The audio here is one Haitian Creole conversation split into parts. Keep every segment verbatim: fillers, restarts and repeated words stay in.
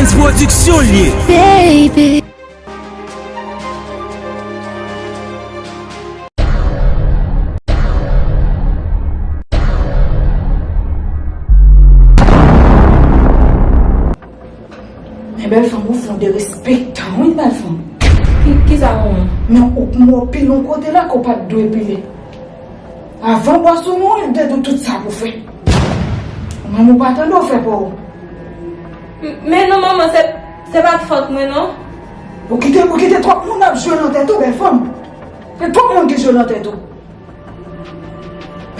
Pwodiksyon l ye. Baby. Men bèl fanm, ou fè yon derespektan, wi, bèl fanm. Ki, ki sa, manman? Men ou, ou pile yon kote la ke w pa t dwe pile. Avan bòs ou mouri, m te di w tout sa pou fè. Ou menm ou pa tande, w fè pa w. M-, men non, manman, se, se pa t fòt mwen, non. Ou kite, ou kite twòp moun ap jwe nan tèt ou, bèl fanm. Se twòp moun ki jwe nan tèt ou.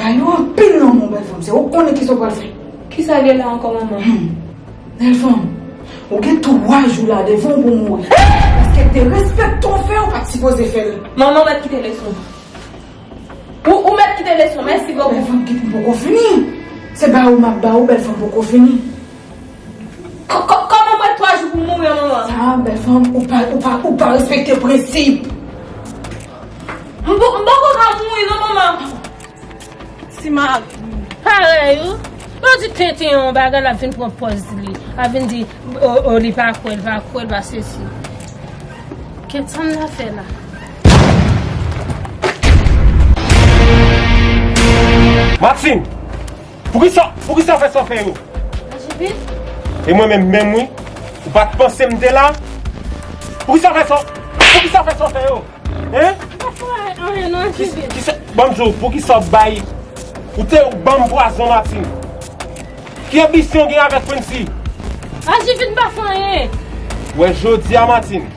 Ba yo anpil lanmou, bèl fanm. Se ou k konnen kisa w pral fè. Kisa l ye la ankò, manman? Hmm. Bèl fanm, ou gen twa jou la devan w pou w mouri. Paske derespektan w fè, ou pa t sipoze fè l. Manman, mèt kite leson. Ou, ou mèt kite leson, mèsi bokou. Bèl fanm, kite m poko fini. Se ba ou m ap ba ou, bèl fanm, poko fini. Kò-, kò-, kòman mwen twa jou pou mouri an, manman? Sa, bèl fanm, ou pa, ou pa, ou pa respekte prensip. M po-, m poko ka mouri non, manman. Sima, parèy ou. Yo di tenten yon bagay, l ap vin pran pòz li. L ap vin di, o, o, li pa kwè, li pa kwè, li pa sesi. Kèt sa m nan fè la? Martine! Poukisa, poukisa w fè sa w fè yo? Ajivit? E mwen menm, menm wi, ou pa t panse m te la? Poukisa w fè sa, poukisa w fè sa w fè yo? Hein? M pa fè anyen non, Ajivit. Kisa, ban m di w, poukisa w bay, ou te ban m pwazon, Martine? Ki anbisyon w gen avèk Quincy? Ajivit, m pa fè anyen. Wè, jodi a, Martine,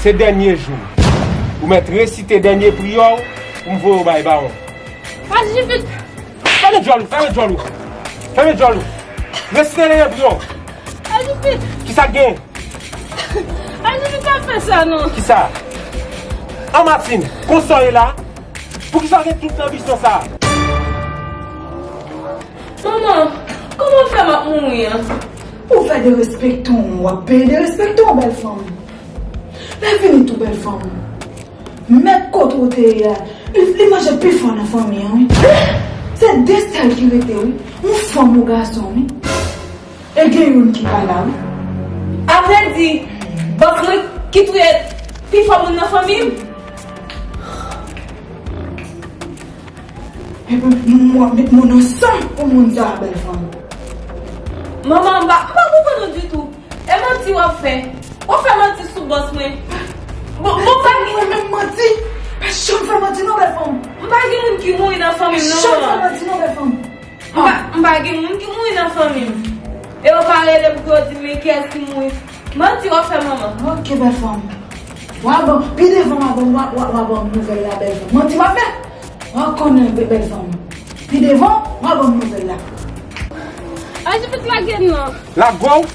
se dènye jou. Ou mèt resite dènye priyè w pou m voye w bay bawon. Ajivit! Fèmen djòl ou, fèmen djòl ou. Fèmen djòl ou. Resite dènye priyè w. Ajivit! Kisa k gen? Ajivit, pa fè sa non. Kisa? An, Martine, konsa w ye la? Poukisa w gen tout anbisyon sa? Manman, kòman w fè m ap mouri an? Ou fè derespektan w, w ap peye derespektan w, bèl fanm. Lè fini tou, bèl fanm. Mèt kote w te ye a, li, li manje pi fò nan fanmi an, wi. Se de sèl ki rete, wi. Yon fanm, yon gason, wi. E gen youn ki pa la, wi. Avrèdi, bòs mwen ki touye pi fò moun nan fanmi m. Epi, m, m, met moun ansanm pou moun sa a, bèl fanm. Manman, m pa, m pa konprann ou ditou. E manti w ap fè. W ap fè manti sou bòs mwen. Bon, bon, pa gen. Mwen menm manti. Pa janm fè manti non, bèl fanm. M pa gen moun ki mouri nan fanmi m non, manman. Pa janm fè manti non, bèl fanm. M pa, m pa gen moun ki mouri nan fanmi m. E yo pa rele m pou yo di m men kiyès ki mouri. Manti w ap fè, manman. Ok, bèl fanm. W a ban, pi devan w a ban, w a, w a, w a ban m nouvèl la, bèl fanm. Manti w ap fè? W a konnen, bèl fanm. Pi devan, w a ban m nouvèl la. Ajivit, lage m non. Lage w?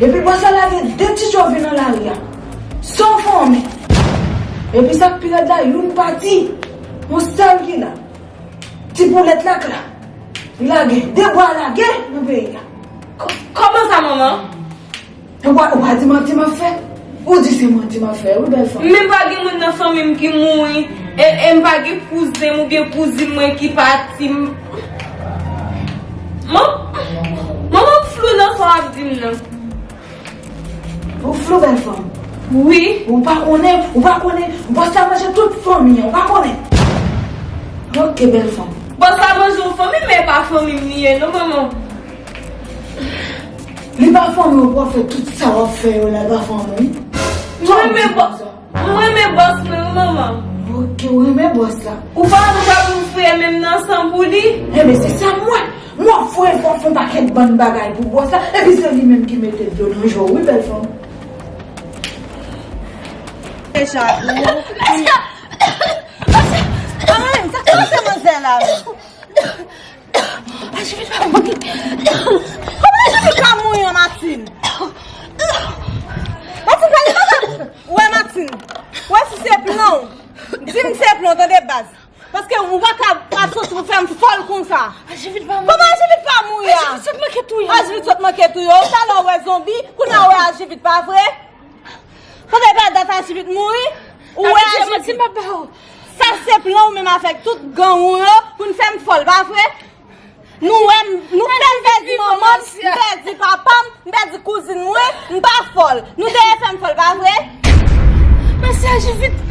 Epi bòs la lage de ti chòvi nan lari a. San fòme. Epi sa k pi rèd la, youn pati. Yon sèl ki la. Ti poulèt la k la. Li lage. De bwa lage nan peyi a. Kò-, kòman sa, manman? Ou pa, ou pa di manti m ap fè? Ou di se manti m ap fè, wi, bèl fanm. Men pa gen moun nan fanmi m ki mouri. E, e m pa gen kouzen m oubyen kouzin mwen ki pati. M, man, manman, m flou nan sa w ap di m nan. Ou flou, bèl fanm? Wi. Ou pa konnen, ou pa konnen, bòs la manje tout fanmi an, ou pa konnen? Ok, bèl fanm. Bòs la manje yon fanmi, men e pa fanmi m li ye, non, manman. Li pa fanmi w pou w ap fè tout sa w ap fè yo la, li pa fanmi w. Mwen, men bò-, Mwen renmen bòs mwen, wi, manman. Ok, ou renmen bòs la. Ou pa wè nou pa pou nou fouye menm nan san pou li? Enben, se sa m wè. M wè w fouye, w ap fè yon pakèt bann bagay pou bòs la, epi se li menm ki mete dlo nan je w, wi, bèl fanm. Deja, wi. Ay, sa k pase manzè la, menm? Ajivit pa mouri. Kòman Ajivit pa mouri an, Martine? Martine, pa gen bagay. Wè, Martine. Wè, si se plan w, di m se plan w, tande, baz. Paske ou pa ka ap soti pou fè m fòl konsa. Ajivit pa mouri. Kòman Ajivit pa mouri a? Ajivit sot manke touye. Ajivit sot manke touye. Ou talè w wè zonbi, kounye a w wè Ajivit, pa vre? Kote pa dat Ajivit mouri? Ou wè Ajivit? Sa se plan ou menm avèk tout gang ou yo pou n fè m fòl, pa vre? Nou wè m, nou fè m pèdi manman m, m pèdi papa m, m pèdi kouzin mwen, m pa fòl. Nou te fè m fòl, pa vre? Mèsi Ajivit.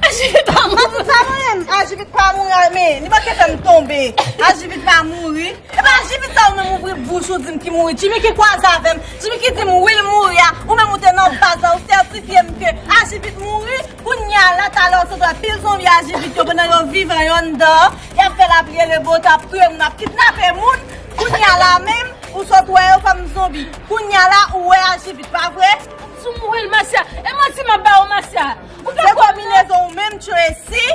Ajivit pa mouri. Ajivit pa mouri. Ajivit pa mouri, men li manke fè m tonbe. Ajivit pa mouri. E pa Ajivit sa ou menm ouvri bouch ou di m ki mouri. Jimmy ki kwaze avè m. Jimmy ki di m wi l mouri a. Ou menm ou te nan baz la, ou sètifye m ke Ajivit mouri. Kounye a la, talè w sot wè pil zonbi Ajivit yo pandan yo vivan yo anndan. Y ap fè lapli e lebòtan, ap touye moun, ap kidnape moun. Kounye a la menm, ou sot wè yo kòm zonbi. Kounye a la, ou wè Ajivit, pa vre? Sou mouri l, Masya. E manti m ap ba ou, Masya. Ou pa Se kwè mwen? Konbinezon ou menm, Tracy,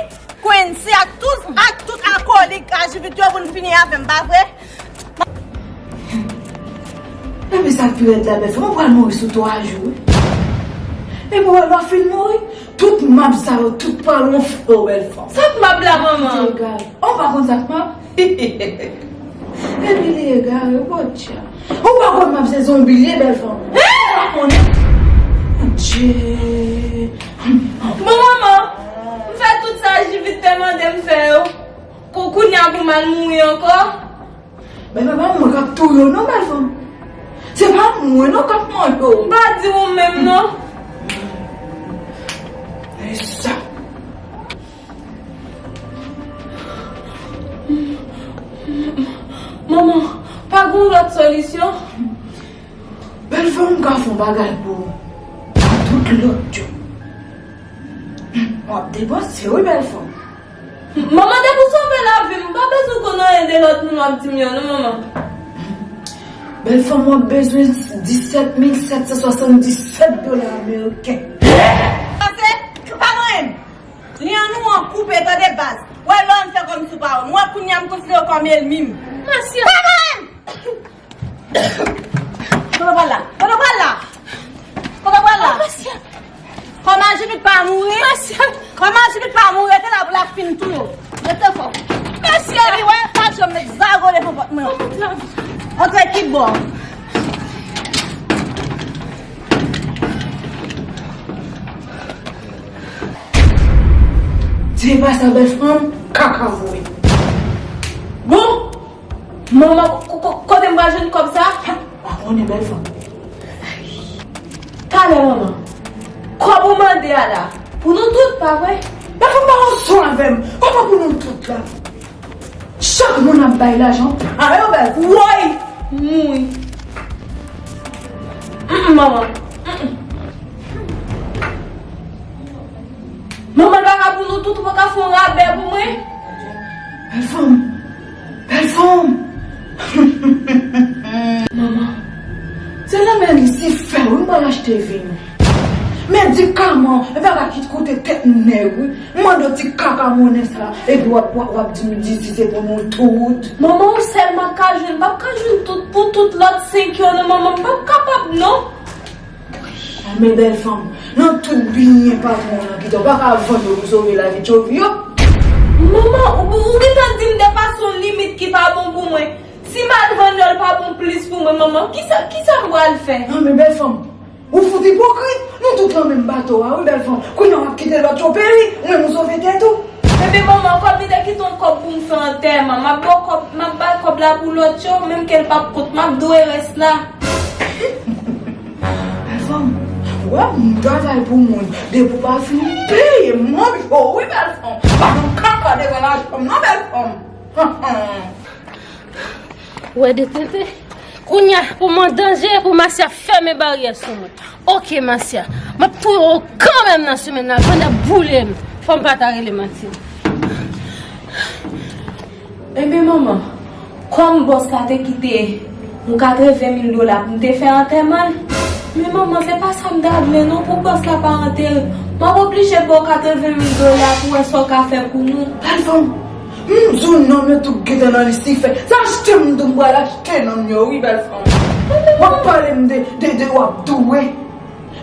Quincy, ak tout, ak tout alkolik Ajivit yo pou n fini avè m, pa vre? Epi sa k pi rèd la, bèl fanm, ou pral mouri sou twa jou, wi. Epi w wè lè w fin mouri, tout mab sa yo, tout pral wonfle w, bèl fanm. Sa k mab la, manman? Tout egare. Ou pa konn sa k mab? Epi li egare, bòtcha. Ou pa konn mab se zonbi li ye, bèl fanm. Ou pa konnen? Adje. Bon, manman, m fè tout sa Ajivit te mande m fè yo. Kou-, kounye a pou m al mouri ankò? Men papa mwen k ap touye w non, bèl fanm. Se pa mwen non k ap manje w. M pa di w menm non. E sa. Manman, pa gen yon lòt solisyon? Bèl fanm, m ka fè yon bagay pou ou. Tout lòt jou. W ap depanse wi, bèl fanm. Manman, depi w sove lavi m, m pa bezwen konn anyen de lòt moun w ap di m yo non, manman. Bèl fanm, w ap bezwen disèt mil sèt san swasanndisèt dola ameriken. Pase, pa manyen m. Lyen nou an koupe, tande baz. Wè lè w fè kòmsi w pa wè m. Wè kounye a m konsidere w kòm ènmi m. Masya. Pa manyen m! Kote w pral la? Kote w pral la? Kote w pral la? Kòm Ajivit pa mouri? Kòm Ajivit pa mouri, rete la pou l ap fin touye w. Rete fò. Epi wè, pa janm met zago devan pòt mwen an. Antre kibò. Di pa sa, bèl fanm, kaka voye. Bon, manman, ko-, ko-, kote m pral jwenn kòb sa? Ha, pa konnen, bèl fanm. Talè, manman. Kòb ou mande a la, pou nou tout, pa vre? Bèl fanm, pa yon son avè m. Kòman pou nou tout la? Chak moun ap bay lajan pa yo, bèl fanm. Woy! Mouri. Mm, mm, manman. Mm, mm. Manman, l pa ka pou nou tout, ou pa ka fè yon rabè pou mwen? Bèl fanm. Bèl fanm. Manman, se nan men Lisifè wi m pral achte vin. Medikaman, e bagay ki koute tèt nèg wi. M mande w ti kaka monnen sa, epi w ap, w ap, w ap di m di si se pou nou tout. Manman, yon sèl m ap ka jwenn, m p ap ka jwenn tout pou tout lòt senk yo non, manman, m p ap kapab non. Men bèl fanm, nan tout byen patwon an kite w, pa ka vann yo pou sove lavi tchovi yo. Manman, ou, ou gentan di m depase yon limit ki pa bon pou mwen. Si m al vann yo, l pa bon plis pou mwen, manman. Kisa, kisa m pral fè? Nan men bèl fanm, ou fout ipokrit. Nou tout nan menm bato a, wi, bèl fanm. Kounye a w ap kite lòt yo peri, ou menm ou sove tèt ou. Ebyen, manman, kòm li te kite yon kòb pou m fè antèman, m ap ba w kòb, m ap bay kòb la pou lòt yo, menm ke l p ap kont, m ap dwe rès la. Bèl fanm, ou wè moun travay pou moun, depi w pa fin peye manm yo, wi, bèl fanm. Pa nan kaka devan lajan m, non, bèl fanm. Ou wè de tenten? Kounye a, pou mwen danje, pou Masya fèmen baryè sou mwen. Oke, Masya. M ap touye w kanmenm nan semèn nan, pandan ap boule m. Fò m pa ta rele manti. Ebyen, manman, kòm bòs la te kite yon katreven mil dola pou m te fè antèman l, men manman, se pa sa m ta vle non, pou bòs la pa antere. M ap oblije ba w katreven mil dola pou wè sa w ka fè pou nou. Bèl fanm, m di w nanm yo tout gentan nan Lisifè. Se achte m di w m pral achte nanm yo, wi, bèl fanm. W ap pale m de, de, de w ap dwe.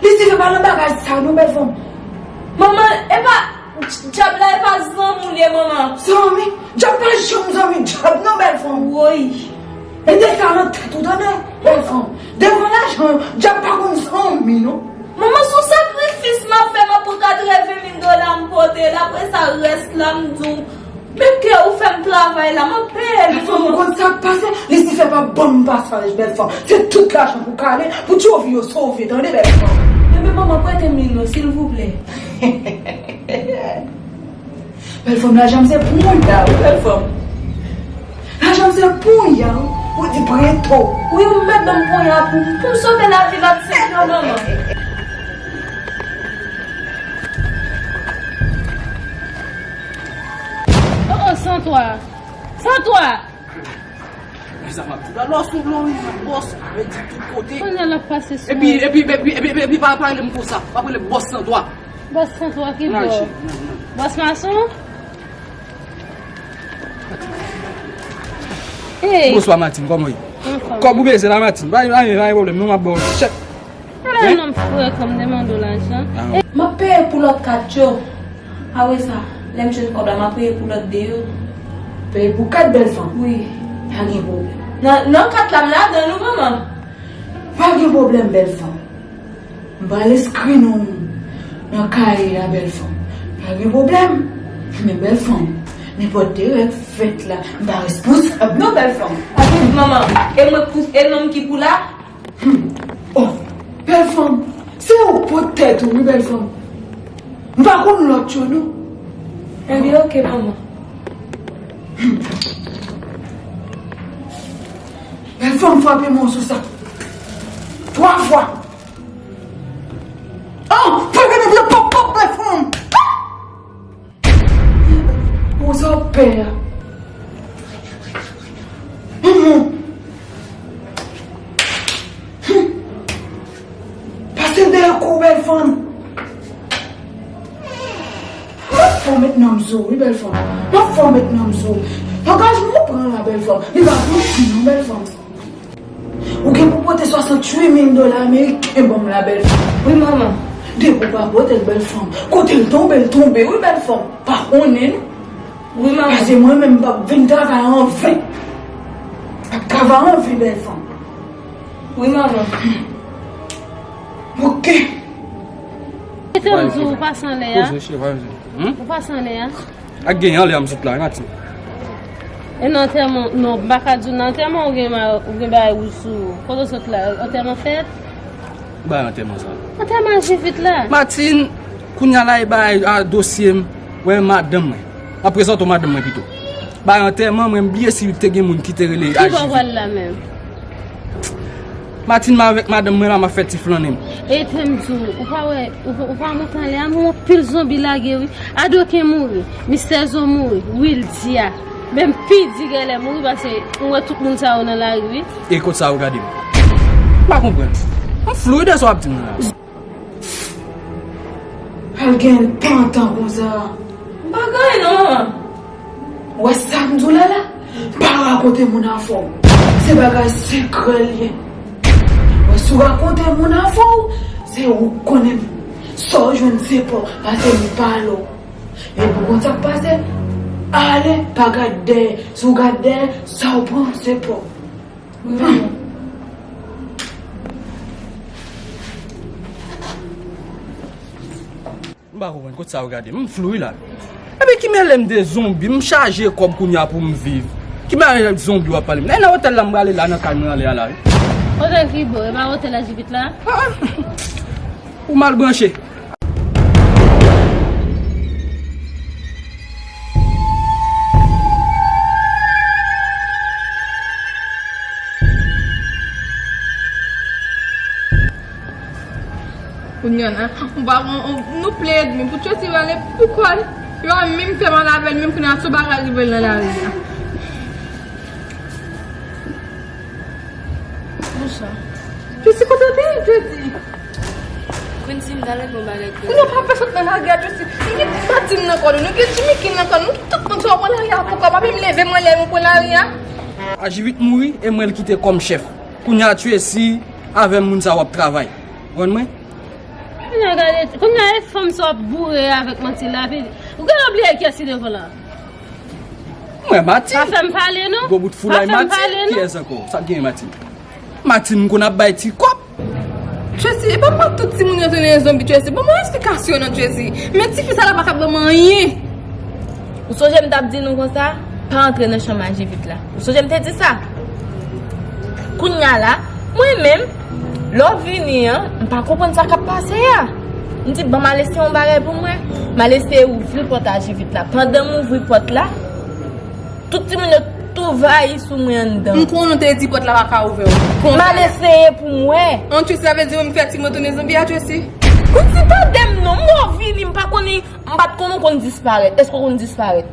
Lisifè pa nan bagay sa non, bèl fanm. Manman, e pa, dyab la e pa zanmi w li ye, manman. Zanmi? Dyab pa janm zanmi dyab non, bèl fanm. Woy. Mete sa nan tèt ou, tande, bèl fanm. Devan lajan, dyab pa konn zanmi non. Manman, sou sa Kote l, apre sa, rès la, m di w, men ke ou fè m travay la, m ap peye l. Bèl fanm, ou konn sa k pase? Lisifè p ap ban m pasaj, bèl fanm. Se tout lajan pou kale, pou tchovi yo sove, tande, bèl fanm. Ebyen, manman, prete m li non, silvouplè. Bèl fanm, lajan m se pou mwen, la, wi, bèl fanm. Lajan m se ponya, wi. Ou di preto. Wi, ou mèt ban m ponya pou, pou m sove lavi lòt sèl yo, manman. Oh, oh, san twa. San twa. Men sa m ap di w la, lè w sou lòri, bòs, redi tout kote. Kounye a l ap pase sou mwen. Epi, epi, epi, epi, epi, epi, pa pale m konsa. Pa pale bòs san twa. Bòs san twa ki bò? Bòs mason? Hey. Bonswa, Martine, kòman w ye? Anfòm. Kòb ou bezwen la, Martine? Pa, pa, pa gen pwoblèm, non, m ap ba w chèk. Ala yon nonm frekan, m demande w lajan. M ap peye pou lòt kat yo. Apre sa, lè m jwenn kòb la, m ap peye pou lòt de yo. Peye pou kat, bèl fanm? Wi. Pa gen pwoblèm. Nan, nan kat la, m ladan l wi, manman. Pa gen pwoblèm, bèl fanm. M pral enskri non w nan kaye a, bèl fanm. Pa gen pwoblèm. Men bèl fanm, nenpòt erè k fèt la, m pa responsab non, bèl fanm. Ate, manman, e mwen pou, e nonm ki pou la? Hmm. Oh, bèl fanm, se ou k pot tèt ou, wi, bèl fanm. M pa konn lòt yo, non. Ebyen, oke, manman. Hmm. Bèl fanm, frape mwen sou sa. Twa fwa. Oh, frape mwen, pop, pop, bèl fanm. Ou sa w pè a? Manman. Pase l dèyè kou, bèl fanm. M ap fè w met nan m zo, wi, bèl fanm. M ap fè w met nan m zo. Angajman w pran la, bèl fanm, li pa piti non, bèl fanm. Ou gen pou pote swasanntuit mil dola ameriken ban m la, bèl fanm. Wi, manman. Depi w pa pote l, bèl fanm, kote l tonbe, l tonbe, wi, bèl fanm. Pa konnen, non. Wi, manman. Paske mwen menm, m p ap vin travay an ven. M p ap travay an ven, bèl fanm. Wi, manman. Oke. Kite m di w, ou pase anlè a. Ou pase anlè a. Ak gen anlè a m sot la, wi, Martine. E nan antèman, non, m pa ka di w nan antèman ou gen ma-, ou gen bagay wouj sou ou. Kote w sot la, antèman fèt? Bay antèman sa. Antèman Jivit la. Martine, kounye a la, e bay a dosye m, wè madanm mwen. An prezante w madanm mwen pito. Bay antèman mwen, m bliye si te gen moun ki te rele a Jivit. Ki bò w pral la menm? Martine, m avèk madanm mwen la, m ap fè ti flannen m. E te m di w, ou pa wè, ou, ou pa monte anlè a, men yon pil zonbi lage, wi. Adoken mouri, Mistè Zo mouri, Wildia. Menm Pidi genlè mouri, paske m wè tout moun sa yo nan lari, wi. E kot sa ou gade m? M pa konprann. M flou de sa w ap di m la. Al gen pantan konsa. M pa gen anyen non, manman. Ou wè sa m di w la la? Pa rakonte moun afè w. Se bagay sekrè l ye. Wè, si w rakonte moun afè w, se ou k konnen m. Sa w jwenn se pa w, pase m pale w. Epi w konn sa k pase? Ale, pa gad dèyè. Si w gad dèyè, sa w pran, se pa w. Wi, manman. M pa konprann kot sa yo gade m. M flou wi la. Epi ki mele m de zonbi, m chaje kòb kounye a pou m viv. Ki bagay zonbi w ap pale m? E nan otèl la m prale la, nan kay mwen anlè a la wi. Otèl ki bò? E pa otèl la Jivit la? Ah, ah. Ou mal branche. Kounye a, nou pa, nou, nou plen èdmi pou Tracy rale pou kò l. Yo menm fè mal avè l, menm kounye a, sou bagay rive l nan lari a. Bonjou. Tracy, kote w te ye, Tracy? Quincy, m t al regle yon bagay ak Quincy. Kounye a pa fè sot nan lari a, Tracy. Li gen Martine nan kò nou, nou gen Jimmy King nan kò nou, nou tout moun sa w pran lari a pou kò, pa menm leve mwen lè nou pran lari a. A Jivit mouri, e mwen l kite kòm chèf. Kounye a Tracy avè moun sa w ap travay. Konprann mwen? Kounye a gade, kounye a e fanm sa w ap boure avèk manti la, epi ou genlè bliye kiyès ki devan la. Mwen, Martine. Pa fè m pale, non. Gwo bout foulay Martine. Kiyès ankò? Sa k genyen, Martine? Martine, m konn ap bay ti kòb. Tracy, e pa mwen tout timoun yo tounen zonbi, Tracy. Ban mwen esplikasyon non, Tracy. Men tifi sa la pa ka ban mwen anyen. Ou sonje m t ap di nou konsa, pa antre nan chanm a Jivit la. Ou sonje m te di sa? Kounye a la, mwen menm, lè w vini an, m pa konprann sa k ap pase a. M di, ban m al eseye yon bagay pou mwen. M al eseye ouvri pòt a Jivit la. Pandan m ouvri pòt la, tout timoun yo tou vayi sou mwen anndan. M konnen w te di pòt la pa ka ouvè w. M al eseye pou m wè. An, Tracy, sa vle di w m fè timoun tounen zonbi a, Tracy? Kouti tande m non, m wè w vini, m pa konnen, m pa t konnen w konn disparèt. Èske w konn disparèt?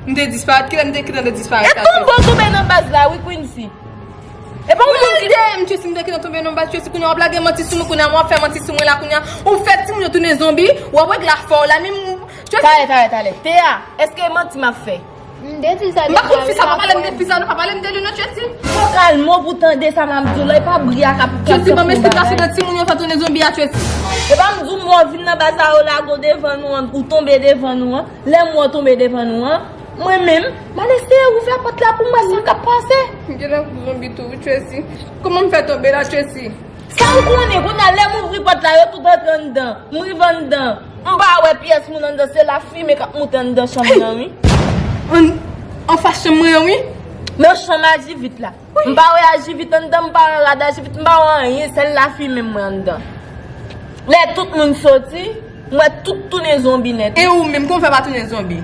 M te disparèt, kilè m te, kilè m te disparèt? E tonbe w tonbe nan baz la, wi, Quincy. E pa w moun ki. Tande m, Tracy, m te gentan tonbe nan baz, Tracy, kounye a w ap lage manti sou mwen, kounye a w ap fè manti sou mwen la, kounye a w fè timoun yo tounen zonbi, w ap regle afè w la, men m, Tracy. Talè, talè, talè. Thea, èske manti m ap fè? M te di sa deja. M pa konn fi sa, pa pale m de fi sa, non, pa pale m de li, non, Tracy. Fò w kalme w pou tande sa m ap di w la, e pa bri a k ap, k ap fè yon bagay. Tracy, ban m esplikasyon de timoun yo fè tounen zonbi a, Tracy. E pa m di w m wè w vin nan baz la, yo lage w devan nou an, ou tonbe devan nou an. Lè m wè w tonbe devan nou an, mwen menm, m al eseye ouvè pòt la pou m wè sa k ap pase. M gentan kou zonbi tou, wi, Tracy. Kòman m fè tonbe la, Tracy? Sa m konnen, kounye a, lè m ouvri pòt la, yo tout antre anndan. M rive anndan. M pa wè pyès moun anndan, se lafimen k ap monte anndan chanm nan, wi. An, anfas chanm mwen an, wi. Men chanm a Jivit la. M pa wè a Jivit anndan, m pa wè rad a Jivit, m pa wè anyen, sèl lafimen m wè anndan. Lè tout moun soti, m wè tout tounen zonbi nèt. E ou menm, kòman w fè pa tounen zonbi?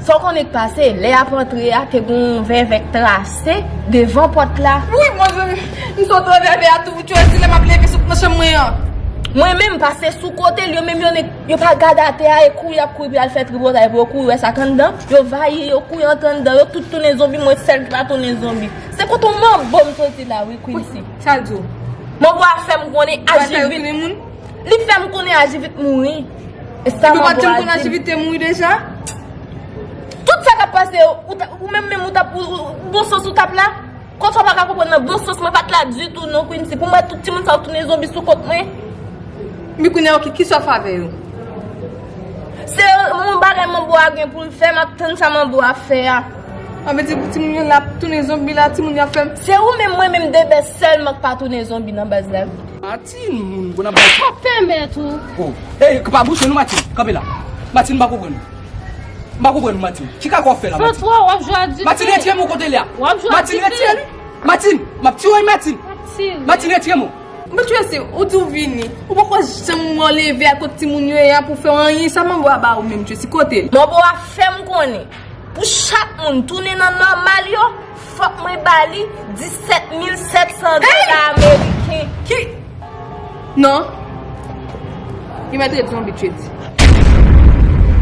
Sa w konnen k pase, lè y ap antre a, te gon vèvè k trase devan pòt la. Wi, mezanmi, m sot wè vèvè a tou, Tracy, lè m ap leve sot nan chanm mwen an. Mwen menm, m pase sou kote l, yo menm yo ne, yo pa gade atè a, e kouri y ap kouri pou y al fè tripotay pou yo kouri wè sa k anndan. Yo vayi, yo kouri antre anndan, yo tout tounen zonbi, mwen sèl ki pa tounen zonbi. Se kote yon manbo m soti la, wi, Quincy. Sa l di w? Manbo a fè m konnen a Jivit. Li fè m konnen a Jivit mouri. E sa manbo a di m. Ou pa t janm konnen a Jivit te mouri deja? Tout sa k ap pase yo, ou ta, ou menm menm ou t ap, ou, ou, bon sans ou t ap la? Kont sa w pa ka konprann nan bon sans mwen pa t la ditou non, Quincy. Pou m wè tout timoun sa yo tounen zonbi sou kont mwen. Men kounye a, ok, kisa w fè avè yo? Se yon bagay manbo a gen pou l fè, m ap tann sa manbo a fè a. Sa vle di pou timoun yo la tounen zonbi la, timoun yo ap fè m. Se ou menm, mwen menm, Debè sèlman k pa tounen zonbi nan baz la. Matin, moun, bon ap bay. W ap fèmen tou. Oh. Ey, pa bouche nou, Matin. Kanpe la. Matin, m pa konprann ou. M pa konprann ou, Matin. Ki kaka w ap fè la, Matin? Fè twa, w ap jwe ak Didi. Matin, retire men w kote l ye a. W ap jwe ak Didi. Matin, retire li. Matin, m ap tiye w, Matin. M ap tiye l. Matin, retire men w. Men Tracy, ou di w vini. Ou poko janm wè w leve al kot timoun yo ye a pou fè anyen. Sa manbo a ba ou menm, Tracy, kote l? Manbo a fè m konnen. Pou chak moun tounen nan nòmal yo, fòk mwen ba li disèt mil sèt san dola ameriken. Ki? Non. Li mèt ret zonbi, Tracy.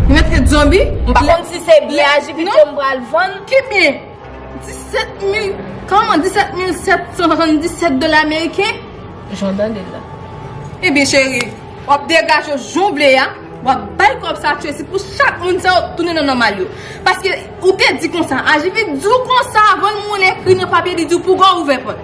Li mèt ret zonbi? M pa konn si se byen a Jivit yo m pral vann. Ki byen? Disèt mil, kòman disèt mil sèt san swasanndisèt dola ameriken? Jan w tande l la. Ebyen, cheri, w ap degaje w jan w vle a. W ap bay kòb sa, Tracy, pou chak moun sa yo tounen nan nòmal yo. Paske ou te di konsa, a Jivit di w konsa, avan l moulen ekri nan papye, li di w pou w ouvè pòt.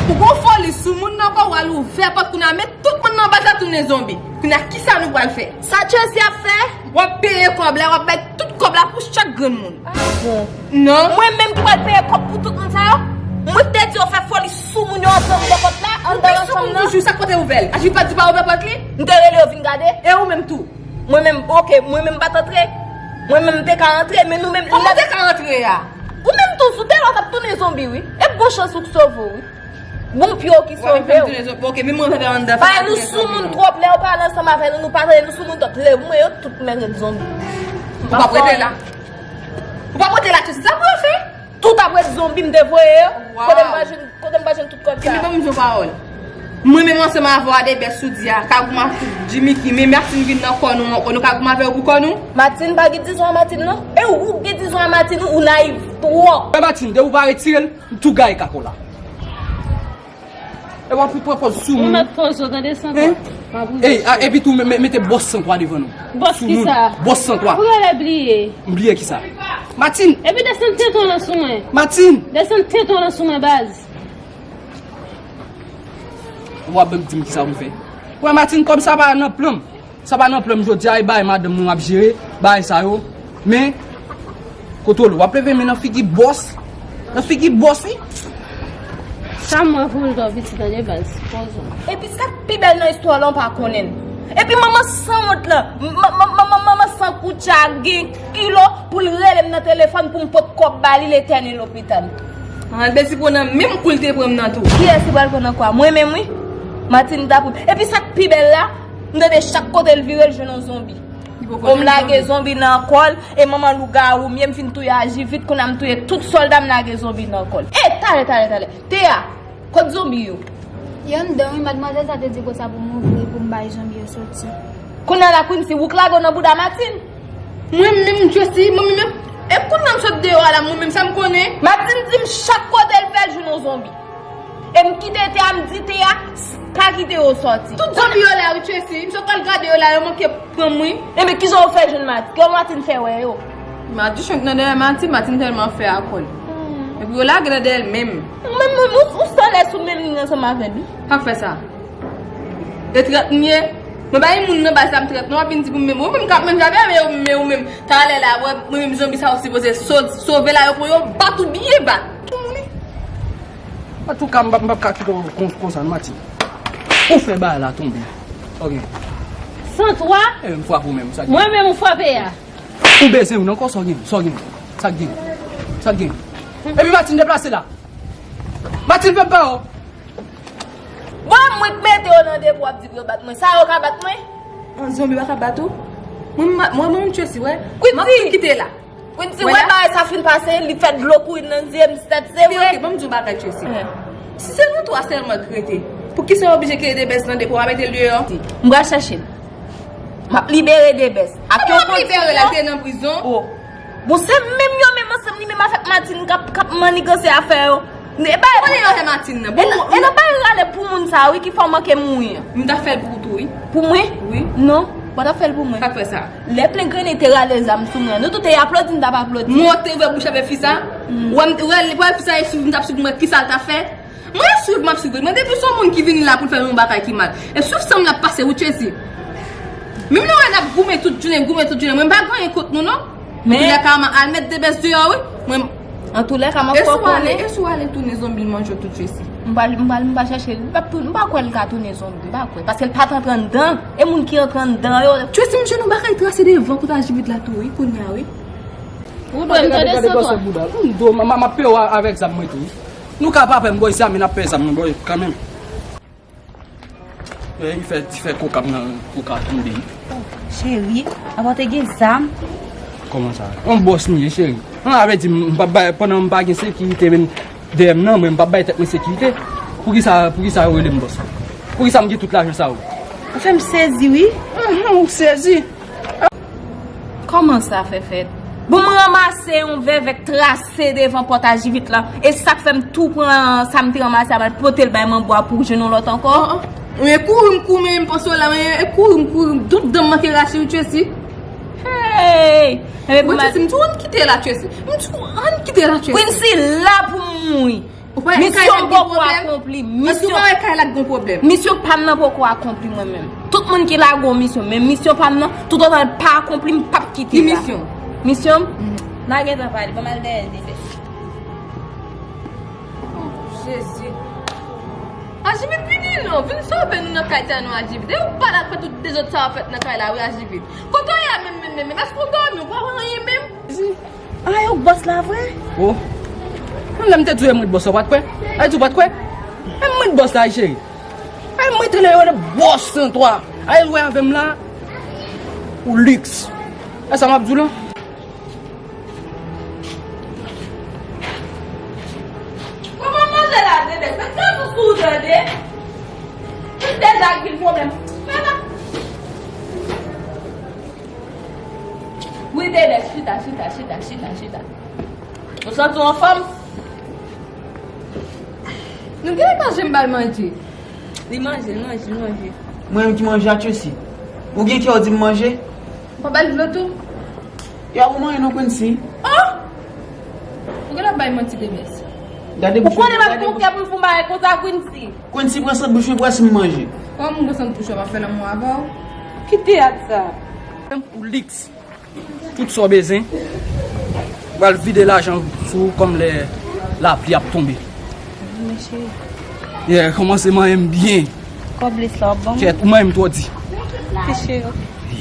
Ou gon foli sou moun nan kò, w al ouvè pòt kounye a, men tout moun nan baz la tounen zonbi. Kounye a, kisa nou pral fè? Sa Tracy ap fè? W ap peye kòb la, w ap bay tout kòb la pou chak grenn moun. Ah bon? Non. Mwen menm ki pral peye kòb pou tout moun sa yo? Mwen te di yo fè foli sou moun yo antre anndan pòt la, anndan lansanm nan. Toujou sa kote ouvè l. A Jivit pa t di pa ouvè pòt li? M te rele yo vin gade. E ou menm tou? Mwen menm, ok, mwen menm m pa t antre. Mwen menm m te ka antre, men nou menm. Kòman w te ka antre a? Ou menm tou, sou tèlè w t ap tounen zonbi, wi. E bon chans ou k sove w, wi. Bon pye w ki sove w. Ok, men mwen fè anndan. Paske nou sou moun twòp, lè yo pale ansanm avè nou, nou pa tande, nou sou moun twòp. Lè mwen yo tout mèt ret zonbi. Ou p ap rete la. Ou p ap rete la, Tracy, sa pou yo fè? Tout ap ret zonbi, m te voye yo. Kote m pa jwenn, kote m pa jwenn tout kòb sa? Ebyen, ban m di w pawòl. Mwen menm ansanm avè w a de bèt sou di a, kagou m a Jimmy ki, men Martine vin nan kò nou ankò, nou kagou m avè yo pou kò nou? Martine pa gen dizon a Martine non. E ou gen dizon a Martine, ou nayiv twòp. Wè Martine, depi w pa retire l, m tou gaye kaka w la. E w ap pran pòz sou moun. Ou mèt poze w tande san kwa. Ey, a, epi tou, me-, me-, mete bòs san kwa devan nou. Bòs kisa? Bòs san kwa. Ou genlè bliye. M bliye kisa? Martine! Epi desann tenten w lan sou mwen. Martine! Desann tenten w lan sou mwen, baz. Ou ap menm di m kisa pou m fè. Wè, Martine, kòb sa pa nan plan m. Sa pa nan plan m jodi a, e bagay madanm nou m ap jere, bagay sa yo. Men, kontwole w, w ap leve men nan figi bòs. Nan figi bòs, wi. Sa mwen pou l do piti tande baz. Pozo. Epi sa k pi bèl nan istwa la, w pa konnen l. Epi manman sanwont lan, manman san koutcha gen kilo pou l rele m nan telefòn pou m pot kòb ba li, l etène lopital. An, bèl ti pran nan menm kou l te pran m nan tou. Kiyès ki pral pran nan kou a? Mwen menm, wi. Martine ta pou. Epi sa k pi bèl la, m tande chak kote l vire, l jwenn yon zonbi. Li poko O, m jwenn lage zonbi. Zonbi nan kò l, e manman lougawou m ye, m fin touye Ajivit, kounye a m touye tout sòlda, m lage zonbi nan kò l. E, talè, talè, talè. Teya, kot zonbi yo? Yo anndan, wi, madmwazèl sa te di konsa pou m ouvri, pou m bay zonbi yo soti. Kounye a la, Quincy, ou k lage w nan bouda Martine? Mwen menm, Tracy, mwen menm, e kounye a m sot deyò a la, mwen menm, sa m konnen? Martine di m chak kote l fè, l jwenn yon zonbi. E m kite te a, m di te a, s-, pa kite yo sòti. Tout zanmi yo la, wi, Tracy. Misye pral gade yo la, yo manke pran m, wi. Enben, kijan yo fè jwenn Martine? Kòman Martine fè wè yo? Madichon k nan dèyè Martine, Martine tèlman fè akò l. Epi yo lage nan dèyè l menm. Ou menm, ou, ou, ou sanlè sou men li ansanm avè l, wi. Pa fè sa. E trèt m ye. Mwen pa gen moun nan baz la m trèt non, w ap vin di pou m menm. Ou menm k ap menm jape, men ou menm. Talè la, wè, mwen menm zonbi sa yo sipoze so-, sove la, yo pran yo bat ou byen bat. Antouka, m p ap, m p ap ka kite w kon, konsa, non, Martine. Ou fè bagay la tonbe. Ok. San twa? E, m frape ou menm, sa k gen. Mwen menm ou frape a. Ou bezwen ou nan kò, sa w gen, sa w gen, sa k gen, sa k gen. Epi Martine deplase la. Martine fè m pa w. Bon, mwen k mete yo nan depo, w ap di pou yo bat mwen. Sa yo ka bat mwen? An, zonbi pa ka bat ou. Mwen, mwen, mwen, mwen, Tracy, wè. Quincy! M ap tou kite la. Quincy, wè bagay sa fin pase, li fè dlo kouri nan zye m, sèt se vre. Ok, ban m di w bagay, Tracy. Si se nou twa sèlman k rete, poukisa yo oblije kite Debès nan depo a, mete l deyò? M pral chèche l. M ap libere Debès. Ak yon kondisyon. Kòman w ap libere l, te nan prizon? Oh. Bon, se menm yo menm ansanm li menm avèk Martine k ap, k ap maniganse afè yo. Konnen yo fè Martine nan. E nan, e nan bay rale pou moun sa, wi, ki fè w manke mouri an. M ta fè l pou ou tou, wi. Pou mwen? Wi. Non, w pa ta fè l pou mwen. Sa k fè sa? Lè plen grennen te rale zam sou mwen, nou tout te aplodi, m t ap aplodi. Mwen te ouvè bouch avè fi sa. Wè m, wè li pral fi sa e swiv, m t ap swiv mwen, kisa l ta fè? Mwen swiv, m ap swiv. Mwen depi se yon moun ki vini la pou l fè yon bagay ki mal. E swiv sa m l ap pase, wi, Tracy. Menm lè w wè n ap goumen tout jounen, goumen tout jounen, mwen m pa gen anyen kont nou, non. Men. Antoulèka, m al met Debès deyò, wi. Mwen. Antoulèka, m ap fè w konnen. E si w ale tounen zonbi l manje w tou, Tracy? M pral, m pral, m pral chèche l. M pa tou, m pa kwè l ka tounen zonbi. M pa kwè. Paske l pa t antre anndan. E moun ki antre anndan yo. Tracy, m jwenn yon bagay trase devan kote Ajivit la tou, wi, kounye a, wi. Ou dwe m tande san twa. M do, m, m, m ap peye w avèk zam mwen tou, wi. Nou ka pa pè m, bòy, se a men n ap peye zam nou, bòy, kanmenm. E, li fè, li fè koka m nan koka tonbe. Cheri, apa w te gen zam? Kòman sa? Yon bòs m ye, cheri. An, sa vle di, m p ap bay, pandan m pa gen sekirite menm dèyè m nan, mwen m p ap bay tèt mwen sekirite. Poukisa, poukisa yo rele m bòs la? Poukisa m gen tout lajan sa yo? Ou fè m sezi, wi. Mhm, ou sezi. Kòman sa fè fèt? Bon, m ranmase yon vèvè k trase devan pòt Ajivit la. E sa k fè m tou pran sa m te ranmase a, m al pote l bay manbo a pou jwenn yon lòt ankò. An, an. Men kouri m kouri, men m panse w la, men e kouri m kouri, tout dan m manke rache, wi, Tracy. Hey! Wi, Tracy, m di w ann kite la, Tracy. M di w ann kite la, Tracy. Quincy la pou m mouri. Misyon poko akonpli. Misyon pa wè kay la gon pwoblèm. Misyon pa m nan poko akonpli mwen menm. Tout moun ki lage yon misyon, men misyon pa m nan, toutotan l pa akonpli, m p ap kite la. Ki misyon? Misyon m? N a gentan pale, ban m al dèyè Debès. Oh, Jezi. Ajivit vini non, vin sove nou nan kay sa non, Ajivit. E ou pa la fè tout dezòd sa w fèt nan kay la, wi, Ajivit. Kote w ye a menm, menm, menm, menm? Èske w dòmi, ou pa wè anyen menm? Ay, ou k bòs la vre? Oh. Lè m te di w e mwen k bòs la, ou pa t kwè? Ay, di w pa t kwè? E mwen k bòs la, cheri. Ay, mwen te le yo le bòs san twa. Ay, ou wè avè m la? Ou liks. E sa m ap di w la? Kòman manje la, Debès? Mèt kraze sou ou, tande? Ou deja gen pwoblèm. Fè la. Wi, Debès, chita, chita, chita, chita, chita. Ou santi w anfòm? Nou gen pa janm ba l manje. Li manje, li manje, li manje. Mwen menm ki manje a, Tracy? Ou gen kè w di m manje? Ou pa ba l dlo tou? Yo, ou manje non, Quincy. Oh! Ou gen lè bay manti, Debès. Gade bouch ou. Ou konnen m ap gon kè pou m fè yon bagay konsa, Quincy. Quincy pran sant bouch mwen pou wè si m manje. Kòman m pran sant bouch ou, m ap fè lanmou avè w? Ki teyat sa? Ou liks. Tout sa w bezwen. Ou pral vide lajan sou ou kòm lè lapli ap tonbe. Men cheri, Yeah, kòmanse manyen m byen. Kòb lis la w ap ban m? Kèt, ou manyen m twò di. Ki cheri.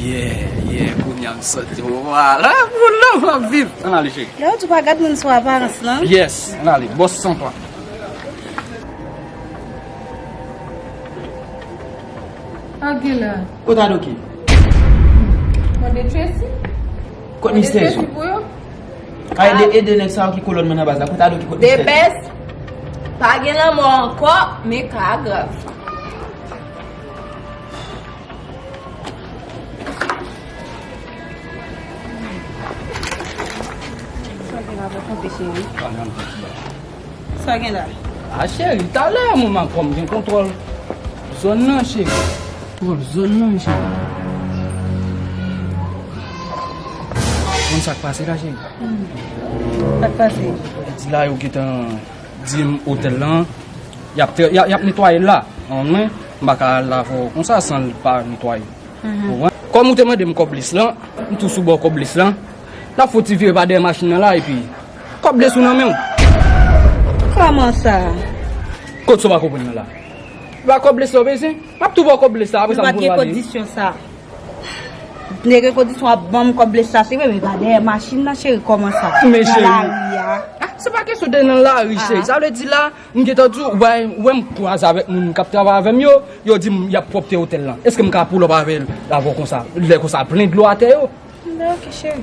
Yeah, yeah, kounye a m santi m vwala, pou love la ap viv. Ann ale, cheri. Lè w di w pa gad moun sou aparans lan. Yes, ann ale, bòs san pa. Sa k gen la? Kot Adoki? Mande Tracy. Kot Mistè Zo? Mande Tracy pou yo. Ay, ede, ede nèg sa yo ki kolòn mwen nan baz la. Kot Adoki, kot Mistè Zo? Depès, pa gen lanmò ankò, men ka a grav. Sa gen la, cheri? Sa gen la? A, cheri, talè mwen m a kòm gen kontwòl zòn nan, cheri. Kontwòl zòn nan, cheri. Konn sa k pase la, cheri? Hmm. Sa k pase? Di la yo gentan di m otèl lan, y ap, y ap, y ap netwaye l la. Mwen, m pa ka al avè w konsa san l pa netwaye. Mhm. Ou konprann? Kòm ou te mande m kòb lis lan, m tou sou bò kòb lis lan. L ap fouti vire pa dèyè machin nan la, epi kòb lis ou nan men w. Kòman sa? Kot sa w pa konprann nan la? Ba kòb lis la w bezwen? M ap tou ba w kòb lis la, apre sa m pou n pale. Nou pa t gen kondisyon sa. Nèg gen kondisyon ap ban m kòb lis la, se vre, men pa dèyè machin nan, cheri, kòman sa? Men cheri. Nan lari a. Ah, se pa kesyon de nan lari, cheri. Sa vle di la, m gentan di w, ou wè, ou wè m kwaze avèk moun k ap travay avè m yo, yo di m y ap pwòpte otèl lan. Èske m ka pull up avè l, avè w konsa? Lè konsa, plen dlo atè yo. Mwen ok, cheri.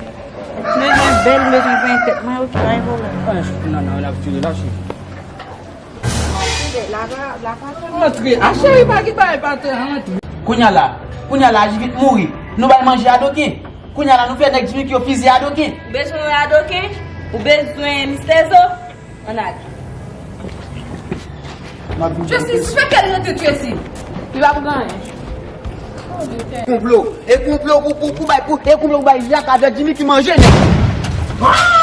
Mwen gen bèl, mwen gen plen tèt mwen, ok, pa gen pwoblèm. Nan, nan, n ap vire la, cheri. Antre. A, cheri, pa gen bagay, pa antre, antre. Kounye a la, kounye a la, Jivit mouri. Nou ba l manje Adoken. Kounye a la, nou fè nèg Jimmy yo fizye Adoken. Ou bezwen wè Adoken? Ou bezwen Mistè Zo? Ann ale. Tracy, fè kè l rete, Tracy. Li p ap gen anyen. Konplo. E konplo pou, pou, pou bay, pou, e konplo pou bay Jak avèk Jimmy ki manje nèg.